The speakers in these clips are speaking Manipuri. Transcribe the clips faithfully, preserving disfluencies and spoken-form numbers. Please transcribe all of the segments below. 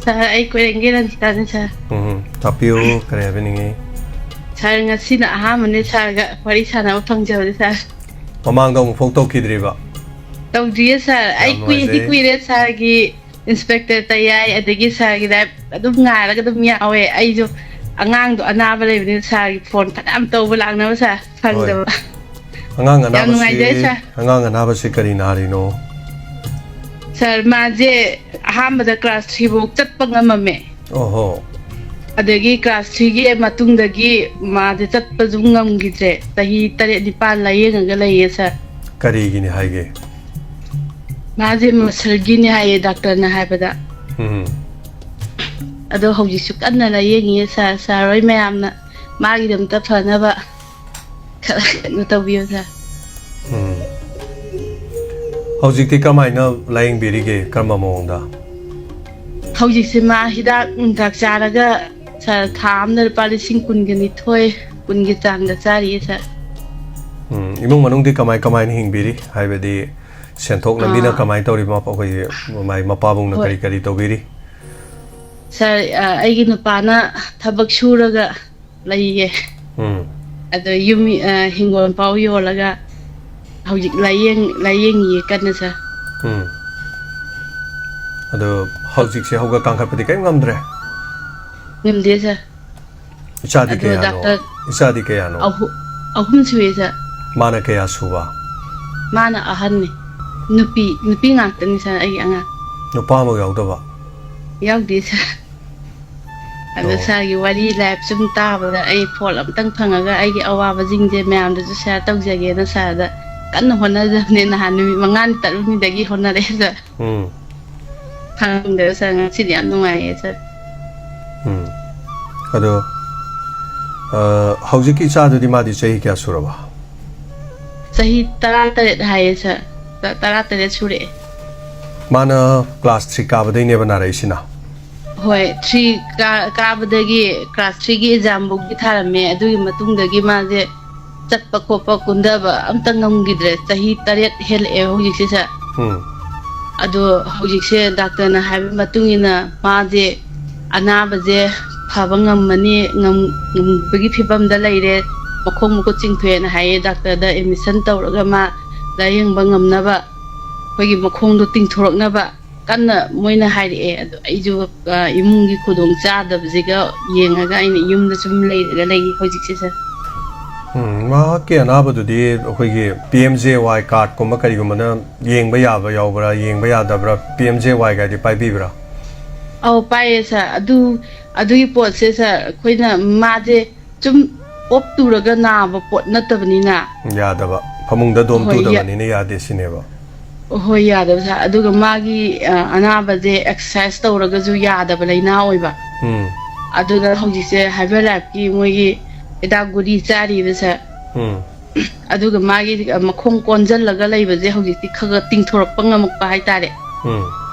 ꯁꯥꯔ, ꯑꯩ ꯀꯣꯏꯔꯦꯡꯒꯩ ꯔꯟꯖꯤꯇꯥꯅꯤ, ꯁꯥꯔ꯫ ꯎꯝ, ꯇꯥꯛꯄꯤꯌꯨ, ꯀꯔꯤ ꯍꯥꯏꯕꯤꯅꯤꯡꯉꯤ? ꯁꯥꯔ, ꯉꯁꯤꯅ ꯑꯍꯥꯟꯕꯅꯦ ꯁꯥꯔꯒ ꯋꯥꯔꯤ ꯁꯥꯟꯅꯕ ꯐꯪꯖꯕꯁꯦ, ꯁꯥꯔ꯫ ꯃꯃꯥꯡꯗ ꯑꯃꯨꯛ ꯐꯥꯎ ꯇꯧꯈꯤꯗ꯭ꯔꯤꯕ? ꯇꯧꯗ꯭ꯔꯤꯌꯦ, ꯁꯥꯔ꯫ ꯑꯩ ꯌꯥꯝ ꯀꯨꯏꯗꯤ ꯅꯨꯡꯉꯥꯏꯖꯩ꯫ ꯀꯨꯏꯔꯦ, ꯁꯥꯔꯒꯤ ꯏꯟꯁꯄꯦꯛꯇꯔ ꯇꯌꯥꯏ, ꯑꯗꯒꯤ ꯁꯥꯔꯒꯤ ꯂꯥꯏꯞ ꯑꯗꯨꯝ ꯉꯥꯏꯔꯒ ꯑꯗꯨꯝ ꯌꯥꯎꯋꯦ꯫ ꯑꯩꯁꯨ ꯑꯉꯥꯡꯗꯣ ꯑꯅꯥꯕ ꯂꯩꯕꯅꯤꯅ ꯁꯥꯔꯒꯤ ꯐꯣꯟ ꯐꯅꯌꯥꯝ ꯇꯧꯕ ꯂꯥꯛꯅꯕ, ꯁꯥꯔ, ꯍꯣꯏ꯫ ꯐꯪꯗꯕ꯫ ꯑꯉꯥꯡ ꯌꯥꯝ ꯑꯅꯥꯕꯁꯤ, ꯅꯨꯡꯉꯥꯏꯖꯔꯦ, ꯁꯥꯔ꯫ ꯑꯉꯥꯡ ꯑꯅꯥꯕꯁꯤ ꯀꯔꯤ ꯅꯥꯔꯤꯅꯣ? ꯁꯥꯔ, ꯃꯥꯁꯦ ꯑꯍꯥꯟꯕꯗ ꯀ꯭ꯂꯥꯁ ꯊ꯭ꯔꯤ ꯐꯥꯎ ꯆꯠꯄ ꯉꯝꯃꯝꯃꯦ꯫ ꯑꯣꯍꯣ꯫ ꯑꯗꯒꯤ ꯀ꯭ꯂꯥꯁ ꯊ꯭ꯔꯤꯒꯤ ꯃꯇꯨꯡꯗꯒꯤ ꯃꯥꯁꯦ ꯆꯠꯄꯁꯨ ꯉꯝꯈꯤꯗ꯭ꯔꯦ꯫ ꯆꯍꯤ ꯇꯔꯦꯠ ꯅꯤꯄꯥꯜ ꯂꯥꯏꯌꯦꯡꯉꯒ ꯂꯩꯌꯦ, ꯁꯥꯔ꯫ ꯀꯔꯤꯒꯤꯅꯤ ꯍꯥꯏꯒꯦ? ꯃꯥꯁꯦ ꯃꯁꯜꯒꯤꯅꯦ ꯍꯥꯏꯌꯦ ꯗꯥꯛꯇꯔꯅ ꯍꯥꯏꯕꯗ꯫ ꯎꯝ꯫ ꯑꯗꯣ ꯍꯧꯖꯤꯛꯁꯨ ꯀꯟꯅ ꯂꯥꯏꯌꯦꯡꯉꯤꯌꯦ, ꯁꯥꯔ꯫ ꯁꯥꯔ ꯍꯣꯏ ꯃꯌꯥꯝꯅ ꯃꯥꯒꯤꯗꯃꯛꯇ ꯐꯅꯕ ꯈꯔ ꯀꯩꯅꯣ ꯇꯧꯕꯤꯌꯣ, ꯁꯥꯔ꯫ ꯎꯝ꯫ ꯍꯧꯖꯤꯛꯇꯤ ꯀꯃꯥꯏꯅ ꯂꯥꯌꯦꯡꯕꯤꯔꯤꯒꯦ? ꯀꯔꯝꯕ ꯃꯑꯣꯡꯗ? ꯍꯧꯖꯤꯛꯁꯦ ꯃꯥ ꯍꯤꯗꯥꯛ ꯅꯨꯡꯗꯥꯛ ꯆꯥꯔꯒ, ꯁꯥꯔ, ꯊꯥ ꯑꯃꯗ ꯂꯨꯄꯥ ꯂꯤꯁꯤꯡ ꯀꯨꯟꯒ ꯅꯤꯊꯣꯏ, ꯀꯨꯟꯒꯤ ꯆꯥꯡꯗ ꯆꯥꯔꯤꯌꯦ, ꯁꯥꯔ꯫ ꯎꯝ, ꯏꯃꯨꯡ ꯃꯅꯨꯡꯗꯤ ꯀꯃꯥꯏ ꯀꯃꯥꯏꯅ ꯍꯤꯡꯕꯤꯔꯤ? ꯍꯥꯏꯕꯗꯤ ꯁꯦꯟꯊꯣꯛ ꯂꯝꯕꯤꯅ ꯑꯥ꯫ ꯀꯃꯥꯏꯅ ꯇꯧꯔꯤ? ꯃꯄꯥ-, ꯑꯩꯈꯣꯏꯒꯤ ꯃꯥꯏ ꯃꯄꯥꯕꯨꯡꯅ ꯍꯣꯏ꯫ ꯀꯔꯤ ꯀꯔꯤ ꯇꯧꯕꯤꯔꯤ? ꯁꯥꯔ, ꯑ, ꯑꯩꯒꯤ ꯅꯨꯄꯥꯅ ꯊꯕꯛ ꯁꯨꯔꯒ ꯂꯩꯌꯦ꯫ ꯎꯝ꯫ ꯑꯗꯣ ꯌꯨꯝ, ꯑ, ꯍꯤꯡꯒꯣꯜ ꯐꯥꯎ ꯌꯣꯜꯂꯒ ꯍꯧꯖꯤꯛ ꯂꯥꯏꯌꯦꯡ-, ꯂꯥꯏꯌꯦꯡꯉꯤꯌꯦ ꯀꯟꯅ, ꯁꯥꯔ꯫ ꯎꯝ꯫ ꯑꯗꯣ ꯍꯧꯖꯤꯛꯁꯦ ꯍꯧꯒꯠ ꯀꯥꯡꯈꯠꯄꯗꯤ ꯀꯔꯤꯝ ꯉꯝꯗ꯭ꯔꯦ? ꯉꯝꯗꯦ, ꯁꯥꯔ꯫ ꯏꯆꯥꯗꯤ ꯑꯗꯣ ꯀꯌꯥꯅꯣ? ꯗꯥꯛꯇꯔ ꯏꯆꯥꯗꯤ ꯀꯌꯥꯅꯣ? ꯑꯍꯨ-, ꯑꯍꯨꯝ ꯁꯨꯏ, ꯁꯥꯔ꯫ ꯃꯥꯅ ꯀꯌꯥ ꯁꯨꯕ? ꯃꯥꯅ ꯑꯍꯟꯅꯤ꯫ ꯅꯨꯄꯤ, ꯅꯨꯄꯤ ꯉꯥꯛꯇꯅꯤ, ꯁꯥꯔ, ꯑꯩꯒꯤ ꯑꯉꯥꯡ꯫ ꯅꯨꯄꯥ ꯑꯃ ꯌꯥꯎꯗꯕ? ꯌꯥꯎꯗꯦ, ꯁꯥꯔ꯫ ꯑꯗꯣ ꯑꯣ꯫ ꯁꯥꯔꯒꯤ ꯋꯥꯔꯤ ꯂꯥꯏꯐ ꯁꯨꯝ ꯇꯥꯕꯗ ꯑꯩ ꯐꯣꯟ ꯑꯝꯇꯪ ꯐꯪꯉꯒ ꯑꯩꯒꯤ ꯑꯋꯥꯕꯁꯤꯡꯁꯦ ꯃꯌꯥꯝꯗꯁꯨ ꯁꯤꯌꯥꯔ ꯇꯧꯖꯒꯦꯅ ꯁꯥꯔꯗ ꯀꯟꯅ ꯍꯣꯠꯅꯖꯕꯅꯦ꯫ ꯅꯍꯥꯟ ꯅꯨꯃꯤꯠ ꯃꯉꯥꯅꯤ ꯇꯔꯨꯛꯅꯤꯗꯒꯤ ꯍꯣꯠꯅꯔꯛꯑꯦ, ꯁꯥꯔ꯫ ꯎꯝ꯫ ꯐꯪꯗ꯭ꯔꯦ, ꯁꯥꯔ꯫ ꯉꯁꯤꯗꯤ ꯌꯥꯝ ꯅꯨꯡꯉꯥꯏꯌꯦ, ꯁꯥꯔ꯫ ꯎꯝ꯫ ꯑꯗꯣ, ꯑ, ꯍꯧꯖꯤꯛꯀꯤ ꯏꯆꯥꯗꯨꯗꯤ ꯃꯥꯗꯤ ꯆꯍꯤ ꯀꯌꯥ ꯁꯨꯔꯕ? ꯆꯍꯤ ꯇꯔꯥꯇꯔꯦꯠ ꯍꯥꯏꯌꯦ, ꯁꯥꯔ꯫ ꯇ-, ꯇꯔꯥꯇꯔꯦꯠ ꯁꯨꯔꯛꯑꯦ꯫ ꯃꯥꯅ ꯀ꯭ꯂꯥꯁ ꯊ꯭ꯔꯤ ꯀꯥꯕꯗꯩꯅꯦꯕ ꯅꯥꯔꯛꯏꯁꯤꯅ? ꯍꯣꯏ, ꯊ꯭ꯔꯤ ꯀꯥ-, ꯀꯥꯕꯗꯒꯤ ꯀ꯭ꯂꯥꯁ ꯊ꯭ꯔꯤꯒꯤ ꯑꯦꯛꯖꯥꯝꯐꯧꯗꯤ ꯊꯥꯔꯝꯃꯦ꯫ ꯑꯗꯨꯒꯤ ꯃꯇꯨꯡꯗꯒꯤ ꯃꯥꯁꯦ ꯆꯠꯄ ꯈꯣꯠꯄ ꯀꯨꯝꯊꯕ ꯑꯝꯇ ꯉꯝꯈꯤꯗ꯭ꯔꯦ꯫ ꯆꯍꯤ ꯇꯔꯦꯠ ꯍꯦꯜꯂꯛꯑꯦ ꯍꯧꯖꯤꯛꯁꯦ, ꯁꯥꯔ꯫ ꯎꯝ꯫ ꯑꯗꯣ ꯍꯧꯖꯤꯛꯁꯦ ꯗꯥꯛꯇꯔꯅ ꯍꯥꯏꯕ ꯃꯇꯨꯡ ꯏꯟꯅ ꯃꯥꯁꯦ ꯑꯅꯥꯕꯁꯦ ꯐꯕ ꯉꯝꯃꯅꯤ, ꯉꯝ-, ꯉꯝꯕꯒꯤ ꯐꯤꯕꯝꯗ ꯂꯩꯔꯦ, ꯃꯈꯣꯡ ꯃꯈꯨꯠ ꯆꯤꯡꯊꯣꯛꯑꯦꯅ ꯍꯥꯏꯌꯦ꯫ ꯗꯥꯛꯇꯔꯗ ꯑꯦꯗꯃꯤꯁꯟ ꯇꯧꯔꯒ ꯃꯥ ꯂꯥꯏꯌꯦꯡꯕ ꯉꯝꯅꯕ, ꯑꯩꯈꯣꯏꯒꯤ ꯃꯈꯣꯡꯗꯣ ꯇꯤꯡꯊꯣꯔꯛꯅꯕ ꯀꯟꯅ ꯃꯣꯏꯅ ꯍꯥꯏꯔꯛꯑꯦ꯫ ꯑꯗꯣ ꯑꯩꯁꯨ, ꯑ, ꯏꯃꯨꯡꯒꯤ ꯈꯨꯗꯣꯡ ꯆꯥꯗꯕꯁꯤꯒ ꯌꯦꯡꯉꯒ ꯑꯩꯅ ꯌꯨꯝꯗ ꯁꯨꯝ ꯂꯩꯔꯒ ꯂꯩ ꯍꯧꯖꯤꯛꯁꯦ, ꯁꯥꯔ꯫ ꯎꯝ, ꯃꯍꯥꯛꯀꯤ ꯑꯅꯥꯕꯗꯨꯗꯤ ꯑꯩꯈꯣꯏꯒꯤ ꯄꯤ ꯑꯦꯝ ꯖꯦ ꯋꯥꯏ ꯀꯥꯔꯠꯀꯨꯝꯕ ꯀꯔꯤꯒꯨꯝꯕꯅ ꯌꯦꯡꯕ ꯌꯥꯕ ꯌꯥꯎꯕ꯭ꯔꯥ, ꯌꯦꯡꯕ ꯌꯥꯗꯕ꯭ꯔꯥ? ꯄꯤ ꯑꯦꯝ ꯖꯦ ꯋꯥꯏ ꯀꯥꯏꯗꯤ ꯄꯥꯏꯕꯤꯕ꯭ꯔꯥ? ꯑꯧ, ꯄꯥꯏꯌꯦ, ꯁꯥꯔ꯫ ꯑꯗꯨ, ꯑꯗꯨꯒꯤ ꯄꯣꯠꯁꯦ, ꯁꯥꯔ, ꯑꯩꯈꯣꯏꯅ ꯃꯥꯁꯦ ꯁꯨꯝ ꯑꯣꯛ ꯇꯨꯔꯒ ꯅꯥꯕ ꯄꯣꯠ ꯅꯠꯇꯕꯅꯤꯅ꯫ ꯌꯥꯗꯕ꯫ ꯐꯃꯨꯡꯗ ꯗꯣꯝ ꯍꯣꯏ, ꯌꯥ-, ꯇꯨꯗꯕꯅꯤꯅ ꯌꯥꯗꯦ ꯁꯤꯅꯦꯕ꯫ ꯍꯣꯏ, ꯌꯥꯗꯕ, ꯁꯥꯔ꯫ ꯑꯗꯨꯒ ꯃꯥꯒꯤ, ꯑ, ꯑꯅꯥꯕꯁꯦ ꯑꯦꯛꯁꯔꯁꯥꯏꯁ ꯇꯧꯔꯒꯁꯨ ꯌꯥꯗꯕ ꯂꯥꯏꯅꯥ ꯑꯣꯏꯕ꯫ ꯎꯝ꯫ ꯑꯗꯨꯅ ꯍꯧꯖꯤꯛꯁꯦ ꯍꯥꯏꯕꯔ ꯂꯥꯏꯐꯀꯤ ꯃꯣꯏꯒꯤ ꯍꯤꯗꯥꯛ ꯒꯨꯂꯤ ꯆꯥꯔꯤꯕ, ꯁꯥꯔ꯫ ꯎꯝ꯫ ꯑꯗꯨꯒ ꯃꯥꯒꯤ, ꯑ, ꯃꯈꯣꯡ ꯀꯣꯟꯁꯤꯜꯂꯒ ꯂꯩꯕꯁꯦ ꯍꯧꯖꯤꯛꯇꯤ ꯈꯔ ꯈꯔ ꯇꯤꯡꯊꯣꯔꯛꯄ ꯉꯝꯃꯛꯄ ꯍꯥꯏꯇꯥꯔꯦ꯫ ꯎꯝ꯫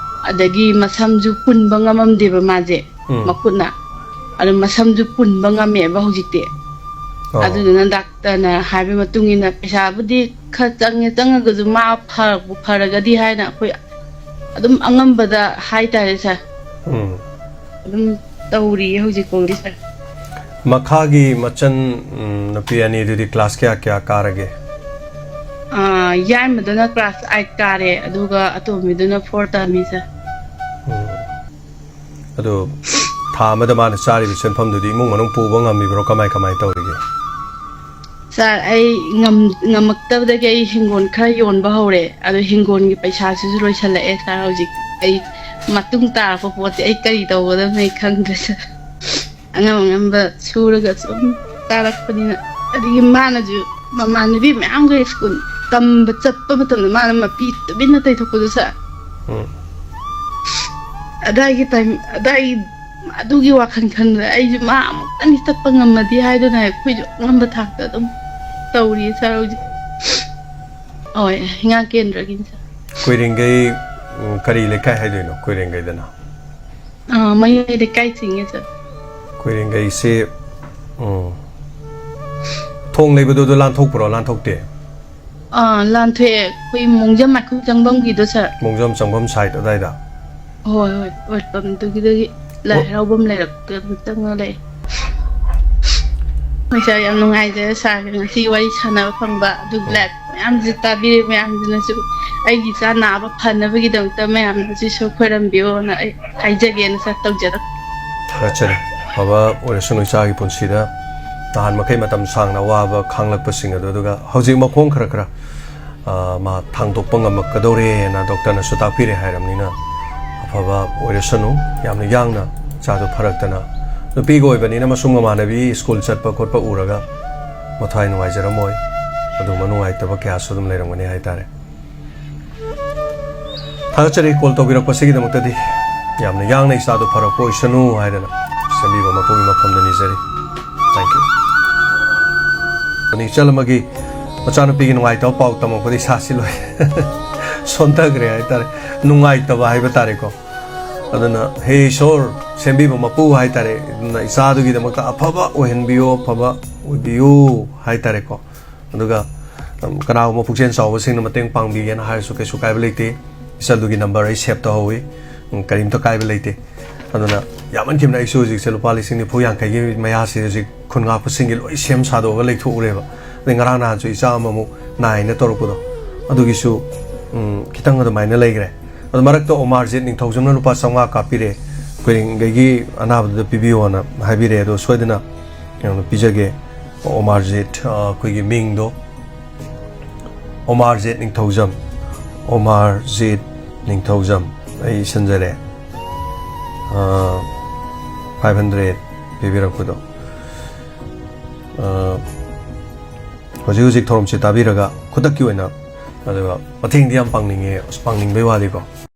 ꯑꯗꯒꯤ ꯃꯁꯝꯁꯨ ꯄꯨꯟꯕ ꯉꯝꯃꯝꯗꯦꯕ ꯃꯥꯁꯦ, ꯎꯝ꯫ ꯃꯈꯨꯠꯅ꯫ ꯑꯗꯨ ꯃꯁꯝꯁꯨ ꯄꯨꯟꯕ ꯉꯝꯃꯦꯕ ꯍꯧꯖꯤꯛꯇꯤ꯫ ꯑꯣ꯫ ꯑꯗꯨꯗꯨꯅ ꯗꯥꯛꯇꯔꯅ ꯍꯥꯏꯕ ꯃꯇꯨꯡ ꯏꯟꯅ ꯄꯩꯁꯥꯕꯨꯗꯤ ꯈꯔ ꯆꯪꯉꯦ, ꯆꯪꯉꯒꯁꯨ ꯃꯥ ꯐꯔꯛꯄꯨ ꯐꯔꯒꯗꯤ ꯍꯥꯏꯅ ꯑꯩꯈꯣꯏ ꯑꯗꯨꯝ ꯑꯉꯝꯕꯗ ꯍꯥꯏꯇꯥꯔꯦ, ꯁꯥꯔ꯫ ꯎꯝ꯫ ꯑꯗꯨꯝ ꯇꯧꯔꯤꯌꯦ ꯍꯧꯖꯤꯛ ꯐꯥꯎꯗꯤ, ꯁꯥꯔ꯫ ꯃꯈꯥꯒꯤ ꯃꯆꯟ, ꯎꯝ, ꯅꯨꯄꯤ ꯑꯅꯤꯗꯨꯗꯤ ꯀ꯭ꯂꯥꯁ ꯀꯌꯥ ꯀꯌꯥ ꯀꯥꯔꯒꯦ? ꯑꯥ, ꯌꯥꯏꯃꯗꯨꯅ ꯀ꯭ꯂꯥꯁ ꯑꯥꯏꯠ ꯀꯥꯔꯦ, ꯑꯗꯨꯒ ꯑꯇꯣꯝꯕꯤꯗꯨꯅ ꯐꯣꯔ ꯇꯝꯃꯤ, ꯁꯥꯔ꯫ ꯎꯝ꯫ ꯑꯗꯣ ꯊꯥ ꯑꯃꯗ ꯃꯥꯅ ꯆꯥꯔꯤꯕ ꯁꯦꯟꯐꯝꯗꯨꯗꯤ ꯏꯃꯨꯡ ꯃꯅꯨꯡ ꯄꯨꯕ ꯉꯝꯃꯤꯕ꯭ꯔꯣ? ꯀꯃꯥꯏ ꯀꯃꯥꯏ ꯇꯧꯔꯤꯒꯦ? ꯁꯥꯔ, ꯑꯩ ꯉꯝ-, ꯉꯝꯃꯛꯇꯕꯗꯒꯤ ꯑꯩ ꯍꯤꯡꯒꯣꯜ ꯈꯔ ꯌꯣꯟꯕ ꯍꯧꯔꯦ꯫ ꯑꯗꯣ ꯍꯤꯡꯒꯣꯜꯒꯤ ꯄꯩꯁꯥꯁꯤꯁꯨ ꯂꯣꯏꯁꯜꯂꯛꯑꯦ, ꯁꯥꯔ꯫ ꯍꯧꯖꯤꯛ ꯑꯩ ꯃꯇꯨꯡ ꯇꯥꯔꯛꯄ ꯄꯣꯠꯁꯦ ꯑꯩ ꯀꯔꯤ ꯇꯧꯒꯗꯕꯅꯣ ꯑꯩ ꯈꯪꯗ꯭ꯔꯦ, ꯁꯥꯔ꯫ ꯑꯉꯝ ꯑꯉꯝꯕ ꯁꯨꯔꯒ ꯁꯨꯝ ꯆꯥꯔꯛꯄꯅꯤꯅ꯫ ꯑꯗꯒꯤ ꯃꯥꯅꯁꯨ ꯃꯃꯥꯟꯅꯕꯤ ꯃꯌꯥꯝꯒ ꯁ꯭ꯀꯨꯜ ꯇꯝꯕ ꯆꯠꯄ ꯃꯇꯝꯗ ꯃꯥꯅ ꯃꯄꯤ ꯇꯨꯃꯤꯟꯅ ꯇꯩꯊꯣꯛꯄꯗꯣ, ꯁꯥꯔ꯫ ꯎꯝ꯫ ꯑꯗꯥꯏꯒꯤ ꯇꯥꯏꯝ-, ꯑꯗꯥꯏ-, ꯑꯗꯨꯒꯤ ꯋꯥꯈꯜ ꯈꯟꯕꯗ ꯑꯩꯁꯨ ꯃꯥ ꯑꯃꯨꯛꯇꯪꯗꯤ ꯆꯠꯄ ꯉꯝꯃꯗꯤ ꯍꯥꯏꯗꯨꯅ ꯑꯩꯈꯣꯏꯁꯨ ꯑꯉꯝꯕ ꯊꯥꯛꯇ ꯑꯗꯨꯝ ꯇꯧꯔꯤꯌꯦ, ꯁꯥꯔ, ꯍꯧꯖꯤꯛ꯫ ꯍꯣꯏ, ꯍꯤꯉꯥꯡ ꯀꯦꯟꯗ꯭ꯔꯒꯤꯅꯤ, ꯁꯥꯔ꯫ ꯀꯣꯏꯔꯦꯡꯒꯩ, ꯎꯝ, ꯀꯔꯤ ꯂꯩꯀꯥꯏ ꯍꯥꯏꯗꯣꯏꯅꯣ ꯀꯣꯏꯔꯦꯡꯒꯩꯗꯅ? ꯑꯥ, ꯃꯌꯥꯏ ꯂꯩꯀꯥꯏ ꯆꯤꯡꯉꯦ, ꯁꯥꯔ꯫ ꯀꯣꯏꯔꯦꯡꯒꯩꯁꯦ, ꯎꯝ, ꯊꯣꯡ ꯂꯩꯕꯗꯨꯗ ꯂꯥꯟꯊꯣꯛꯄ꯭ꯔꯣ, ꯂꯥꯟꯊꯣꯛꯇꯦ? ꯑꯥ, ꯂꯥꯟꯊꯣꯛꯑꯦ꯫ ꯑꯩꯈꯣꯏ ꯃꯣꯡꯖꯝ ꯃꯥꯏꯈꯨ ꯆꯪꯐꯝꯒꯤꯗꯣ, ꯁꯥꯔ꯫ ꯃꯣꯡꯖꯝ ꯆꯪꯐꯝ ꯁꯥꯏꯠ ꯑꯗꯥꯏꯗ? ꯍꯣꯏ, ꯍꯣꯏ, welcome ꯇꯨꯒꯤꯗꯒꯤ ꯂꯥꯏ ꯑꯣ꯫ ꯍꯔꯥꯎꯐꯝ ꯂꯩꯔꯛꯇ ꯆꯪꯉ ꯂꯩ꯫ ꯍꯣꯏ, ꯁꯥꯔ, ꯌꯥꯝ ꯅꯨꯡꯉꯥꯏꯖꯔꯦ ꯁꯥꯔꯒ ꯉꯁꯤ ꯋꯥꯔꯤ ꯁꯥꯟꯅꯕ ꯐꯪꯕ꯫ ꯑꯗꯨꯒꯤ ꯎꯝ꯫ ꯂꯥꯏ ꯃꯌꯥꯝꯁꯦ ꯇꯥꯕꯤꯔꯦ, ꯃꯌꯥꯝꯁꯤꯅꯁꯨ ꯑꯩꯒꯤ ꯏꯆꯥ ꯅꯥꯕ ꯐꯅꯕꯒꯤꯗꯃꯛꯇ ꯃꯌꯥꯝꯅꯁꯨ ꯏꯁꯣꯔ ꯈꯣꯏꯔꯝꯕꯤꯌꯣꯅ ꯑꯩ ꯍꯥꯏꯖꯒꯦꯅ, ꯁꯥꯔ, ꯇꯧꯖꯔꯛꯄ꯫ ꯊꯥꯒꯠꯆꯔꯤ꯫ ꯑꯐꯕ ꯑꯣꯏꯔꯁꯅꯨ ꯏꯆꯥꯒꯤ ꯄꯨꯟꯁꯤꯗ ꯅꯍꯥꯟ ꯃꯈꯩ ꯃꯇꯝ ꯁꯥꯡꯅ ꯑꯋꯥꯕ ꯈꯥꯡꯂꯛꯄꯁꯤꯡ ꯑꯗꯨ, ꯑꯗꯨꯒ ꯍꯧꯖꯤꯛ ꯃꯈꯣꯡ ꯈꯔ ꯈꯔ, ꯑ, ꯃꯥ ꯊꯥꯡꯗꯣꯛꯄ ꯉꯝꯃꯛꯀꯗꯧꯔꯦꯅ ꯗꯣꯛꯇꯔꯅꯁꯨ ꯇꯥꯛꯄꯤꯔꯦ ꯍꯥꯏꯔꯕꯅꯤꯅ ꯑꯐꯕ ꯑꯣꯏꯔꯁꯅꯨ꯫ ꯌꯥꯝꯅ ꯌꯥꯡꯅ ꯏꯆꯥꯗꯨ ꯐꯔꯛꯇꯅ, ꯅꯨꯄꯤꯒ ꯑꯣꯏꯕꯅꯤꯅ ꯃꯁꯨꯡ ꯃꯃꯥꯟꯅꯕꯤ ꯁ꯭ꯀꯨꯜ ꯆꯠꯄ ꯈꯣꯠꯄ ꯎꯔꯒ ꯃꯊ꯭ꯋꯥꯏ ꯅꯨꯡꯉꯥꯏꯖꯔꯝꯃꯣꯏ꯫ ꯑꯗꯨꯒꯨꯝꯕ ꯅꯨꯡꯉꯥꯏꯇꯕ ꯀꯌꯥꯁꯨ ꯑꯗꯨꯝ ꯂꯩꯔꯝꯒꯅꯤ ꯍꯥꯏꯇꯥꯔꯦ꯫ ꯊꯥꯒꯠꯆꯔꯤ ꯀꯣꯜ ꯇꯧꯕꯤꯔꯛꯄꯁꯤꯒꯤꯗꯃꯛꯇꯗꯤ꯫ ꯌꯥꯝꯅ ꯌꯥꯡꯅ ꯏꯆꯥꯗꯨ ꯐꯔꯛꯄ ꯑꯣꯏꯁꯅꯨ ꯍꯥꯏꯗꯅ ꯁꯦꯝꯕꯤꯕ ꯃꯄꯨꯒꯤ ꯃꯐꯝꯗ ꯅꯤꯖꯔꯤ꯫ Thank you꯫ ꯑꯗꯨꯅ ꯏꯆꯜ ꯑꯃꯒꯤ ꯃꯆꯥꯅꯨꯄꯤꯒꯤ ꯅꯨꯡꯉꯥꯏꯇꯕ ꯄꯥꯎ ꯇꯝꯃꯛꯄꯗ ꯏꯁꯥꯁꯤ ꯂꯣꯏ ꯁꯣꯟꯊꯈ꯭ꯔꯦ ꯍꯥꯏꯇꯥꯔꯦ꯫ ꯅꯨꯡꯉꯥꯏꯇꯕ ꯍꯥꯏꯕ ꯇꯥꯔꯦꯀꯣ꯫ ꯑꯗꯨꯅ ꯍꯦ ꯏꯁꯣꯔ, ꯁꯦꯝꯕꯤꯕ ꯃꯄꯨ ꯍꯥꯏꯇꯥꯔꯦ, ꯑꯗꯨꯅ ꯏꯆꯥꯗꯨꯒꯤꯗꯃꯛꯇ ꯑꯐꯕ ꯑꯣꯏꯍꯟꯕꯤꯌꯨ, ꯑꯐꯕ ꯑꯣꯏꯕꯤꯌꯨ ꯍꯥꯏꯇꯥꯔꯦꯀꯣ꯫ ꯑꯗꯨꯒ, ꯎꯝ, ꯀꯅꯥꯒꯨꯝꯕ ꯄꯨꯛꯆꯦꯜ ꯆꯥꯎꯕꯁꯤꯡꯅ ꯃꯇꯦꯡ ꯄꯥꯡꯕꯤꯒꯦꯅ ꯍꯥꯏꯔꯁꯨ ꯀꯩꯁꯨ ꯀꯥꯏꯕ ꯂꯩꯇꯦ꯫ ꯏꯆꯜꯗꯨꯒꯤ ꯅꯝꯕꯔ ꯑꯩ ꯁꯦꯞ ꯇꯧꯍꯧꯋꯤ꯫ ꯎꯝ, ꯀꯔꯤꯝꯇ ꯀꯥꯏꯕ ꯂꯩꯇꯦ꯫ ꯑꯗꯨꯅ ꯌꯥꯝꯃꯟꯈꯤꯕꯅ ꯑꯩꯁꯨ ꯍꯧꯖꯤꯛꯁꯦ ꯂꯨꯄꯥ ꯂꯤꯁꯤꯡ ꯅꯤꯐꯨ ꯌꯥꯡꯈꯩꯒꯤ ꯃꯌꯥꯁꯤ ꯍꯧꯖꯤꯛ ꯈꯨꯟ ꯉꯥꯛꯄꯁꯤꯡꯒꯤ ꯂꯣꯏ ꯁꯦꯝ ꯁꯥꯗꯣꯛꯑꯒ ꯂꯩꯊꯣꯛꯎꯔꯦꯕ꯫ ꯑꯗꯩ ꯉꯔꯥꯡ ꯅꯍꯥꯟꯁꯨ ꯏꯆꯥ ꯑꯃꯃꯨꯛ ꯅꯥꯏꯅ ꯇꯧꯔꯛꯄꯗꯣ, ꯑꯗꯨꯒꯤꯁꯨ, ꯎꯝ, ꯈꯤꯇꯪ ꯑꯗꯨꯃꯥꯏꯅ ꯂꯩꯈ꯭ꯔꯦ꯫ ꯑꯗꯨ ꯃꯔꯛꯇ ꯑꯣꯃꯥꯔꯖꯤꯠ ꯅꯤꯡꯊꯧꯖꯝꯅ ꯂꯨꯄꯥ ꯆꯥꯝꯃꯉꯥ ꯀꯥꯞꯄꯤꯔꯦ, ꯑꯩꯈꯣꯏ ꯉꯩꯒꯤ ꯑꯅꯥꯕꯗꯨꯗ ꯄꯤꯕꯤꯌꯣꯅ ꯍꯥꯏꯕꯤꯔꯦ꯫ ꯑꯗꯣ ꯁꯣꯏꯗꯅ ꯀꯩꯅꯣꯗꯣ ꯄꯤꯖꯒꯦ꯫ ꯑꯣꯃꯥꯔꯖꯤꯠ, ꯑ, ꯑꯩꯈꯣꯏꯒꯤ ꯃꯤꯡꯗꯣ ꯑꯣꯃꯥꯔꯖꯤꯠ ꯅꯤꯡꯊꯧꯖꯝ, ꯑꯣꯃꯥꯔꯖꯤꯠ ꯅꯤꯡꯊꯧꯖꯝ, ꯑꯩ ꯏꯁꯤꯟꯖꯔꯦ꯫ ꯑ, five hundred ꯄꯤꯕꯤꯔꯛꯄꯗꯣ꯫ ꯑ, ꯍꯧꯖꯤꯛ ꯍꯧꯖꯤꯛ ꯊꯧꯔꯝꯁꯤ ꯇꯥꯕꯤꯔꯒ ꯈꯨꯗꯛꯀꯤ ꯑꯣꯏꯅ, ꯑꯗꯨꯒ ꯃꯇꯦꯡꯗꯤ ꯌꯥꯝ ꯄꯥꯡꯅꯤꯡꯉꯦ, ꯑꯁ, ꯄꯥꯡꯅꯤꯡꯕꯩ ꯋꯥꯗꯤꯀꯣ꯫